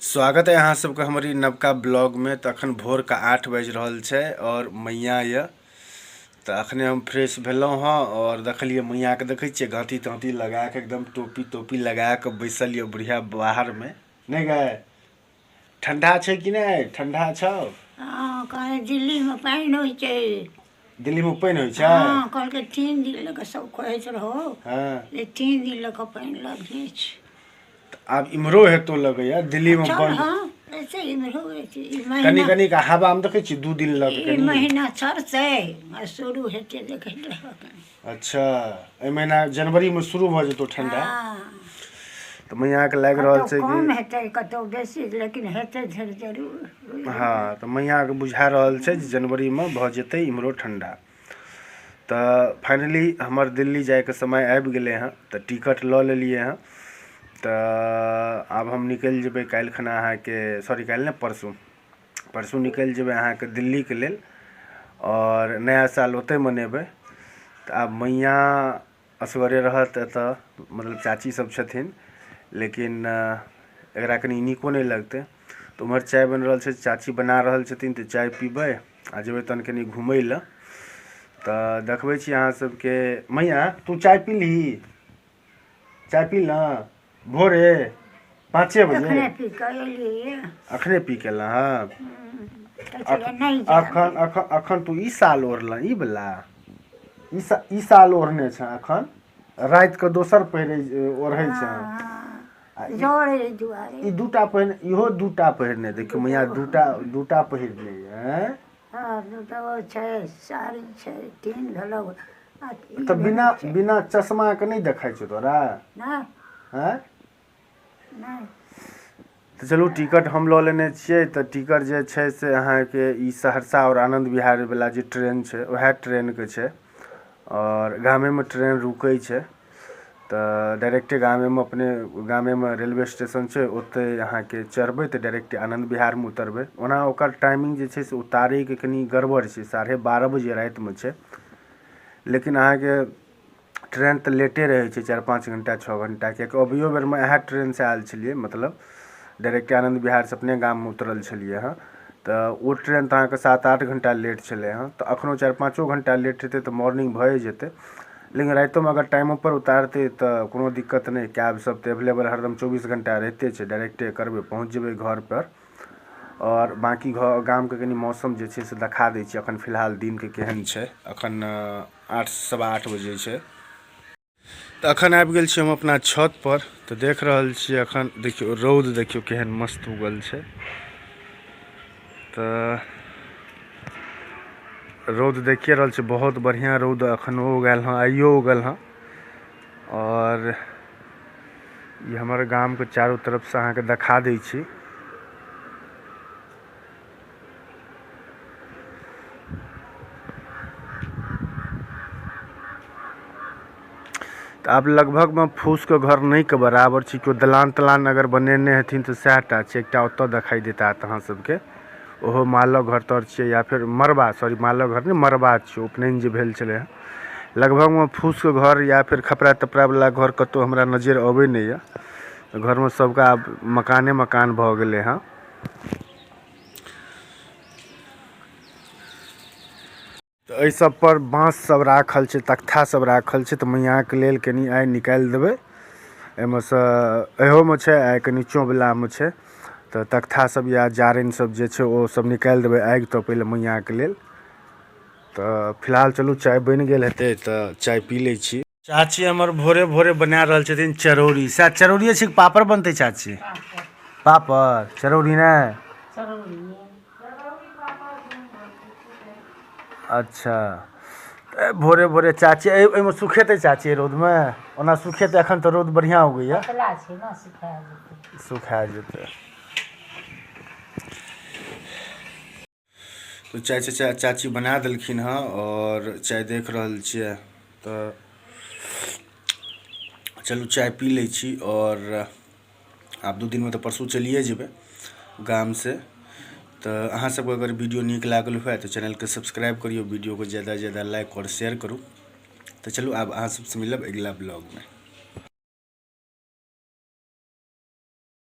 स्वागत है अहाँ सबके हमर ई नवका ब्लॉगमे। तऽ अखन भोरके 8 बाजि रहल छै आओर मैया यऽ, तऽ अखने हम फ्रेश भेलहुँ हँ आओर देखलियै मैयाके, देखै छियै गाँती ताँती लगा कऽ एकदम टोपी तोपी लगा कऽ बैसल यऽ बुढ़िया बाहरमे। नहि गै, ठंडा छै कि नहि? ठंडा छौ? हँ, कहै दिल्लीमे पानि होइ छै। दिल्लीमे पानि होइ छै? हँ, कहलकै 3 दिन लऽ कऽ, सब कहैत रहो जे 3 दिन लऽ कऽ पानि लगले छै। आब इम्हरो हेतो लगैया दिल्लीमे चल बन्द। हँ, ऐसे इम्हरो हेतै ई कनि महीना। कनि का हवामे देखै छी 2 दिन लग ई कनि महीना चढ़तै आ शुरू हेतै, देखैत रहब। अच्छा, एहि महीना जनवरीमे शुरू भऽ जेतौ ठंडा। हँ। तऽ मैयाके लागि रहल कतहु छै कि कम हेतै, कतहु बेसी, लेकिन हेतै धरि जरूर। हँ, तऽ मैयाके बुझा रहल छै जे जनवरीमे भऽ जेतै इम्हरो ठंडा। तऽ फाइनली हमर दिल्ली जाइके समय आबि गेलै हँ, तऽ टिकट लऽ लेलियै हँ। तऽ आब हम निकलि जेबै काल्हि खना अहाँके, सॉरी काल्हि नहि, परसू, परसू निकलि जेबै अहाँके दिल्लीके लेल आओर नया साल ओतहि मनेबै। तऽ आब मैया असगरे रहत एतऽ, मतलब चाची सब छथिन, लेकिन एकरा कनि नीको नहि लगतै। तऽ उम्हर चाय बनि रहल छै, चाची बना रहल छथिन, तऽ चाय पीबै आ जेबै तहन कनि घुमै लए। तऽ देखबै छी अहाँ सबके। मैया, तू चाय पीलही? चाय पी ल भोरे 5 बजे। एखने पी कऽ एलियै। अखने पी के एलऽ हँ? कहै नहि जायब। अखन अखन अखन तू ई साल ओढ़ल ई वला, ई साल ओढ़ने छ? अखन राति के दोसर पहिरे ओढ़ै छ। हँ, जर एहि दुआरे। ई दूटा पहिने, इहो दूटा पहिरने देखियौ मैया, दूटा दूटा पहिरने ये। हँ, दूटा ओ छै, साड़ी छै, 3 भेलौ आ ई तऽ भेलै बिना छै। बिना चश्मा के नहि देखाइ छौ तोरा? नहि। आँय? नहि। तऽ चलू, टिकट हम लऽ लेने छियै। तऽ टिकट जे छै से अहाँके ई सहरसा आओर आनन्द विहार वला जे ट्रेन छै, उएह ट्रेनके छै आओर गामेमे ट्रेन रुकै छै। तऽ डायरेक्टे गामेमे, अपने गामेमे रेलवे स्टेशन छै, ओतहि अहाँके चढ़बै तऽ डायरेक्टे आनन्द विहारमे उतरबै। ओना ओकर टाइमिंग जे छै से उतारैके कनि गड़बड़ छै, 12:30 बजे रातिमे छै, लेकिन अहाँके ट्रेन तऽ लेटे रहै छै 4-5 घंटा, 6 घंटा, किएकि अबियो बेरमे इएह ट्रेनसँ आयल छलियै, मतलब डायरेक्टे आनन्द विहारसँ अपने गाममे उतरल छलियै हँ। तऽ ओ ट्रेन तऽ अहाँके 7-8 घंटा लेट छलै हँ, तऽ एखनो 4-5 घंटा लेट हेतै तऽ मॉर्निंग भए जेतै। लेकिन रातिओमे अगर टाइमोपर उतारतै तऽ कोनो दिक्कत नहि, कैब सब तऽ एवलेबल हरदम 24 घंटा रहिते छै, डायरेक्टे करबै पहुँच जेबै घरपर। आओर बाँकी घर गामके कनि मौसम जे छै से देखा दै छी अखन फिलहाल दिनके केहन छै। अखन 8 8:15 बजे छै। तऽ अखन आबि गेल छी हम अपना छत पर, तऽ देख रहल छी अखन देखियौ रौद, देखियौ केहन मस्त उगल छै। तऽ रौद देखिए रहल छी, बहुत बढ़िआँ रौद अखनो उगल हँ, आइयो उगल हँ। आओर ई हमर गामके चारू तरफसँ अहाँके देखा दै छी। तऽ आब लगभगमे फूसके घर नहि के बराबर छै, केओ दलान तलान अगर बनेने हेथिन तऽ सएह टा छै। एकटा ओतऽ देखाइ देता तऽ अहाँ सबके ओहो मालक घर तर छियै या फेर मड़बा, सॉरी मालक घर नहि, मड़बा छियै, उपनयन जे भेल छलै हँ। लगभगमे फूसके घर या फेर खपरा तपरावला घर कतहु हमरा नजरि अबै नहि यऽ। घरमे सबके आब मकाने मकान भऽ गेलै हँ। तऽ एहि सब पर बाँस सब राखल छै, तख्ता सब राखल छै, तऽ मैयाके लेल कनि आइ निकालि देबै एहिमे सँ। इहोमे छै आ एहिके नीचोवलामे छै, तऽ तख्ता सब या जारनि सब जे छै ओ सब निकालि देबै आगि तपै लए मैयाके लेल। तऽ फिलहाल चलू, चाय बनि गेल हेतै तऽ चाय पी लै छी। चाची हमर भोरे भोरे बना रहल छथिन चरौरी। सएह चरौरिये छै कि पापड़ बनतै चाची? पापड़ चरौरी नहि? अच्छा, तऽ भोरे भोरे चाची एहिमे सुखेतै चाची रौदमे? ओना सुखेतै, एखन तऽ रौद बढ़िआँ उगैया, सुखा जेतै। तऽ चाय चचा चाची बना देलखिन हँ आओर चाय देख रहल छियै। तऽ चलू, चाय पी लै छी आओर आब 2 दिनमे तऽ परसू चलिए जेबै गामसँ। तऽ अहाँ सबके अगर वीडियो नीक लागल हुए तऽ चैनलके सब्सक्राइब करियौ, वीडियोके ज्यादासँ ज्यादा लाइक आओर शेयर करू। तऽ चलू, आब अहाँ सबसँ मिलब अगिला ब्लॉगमे।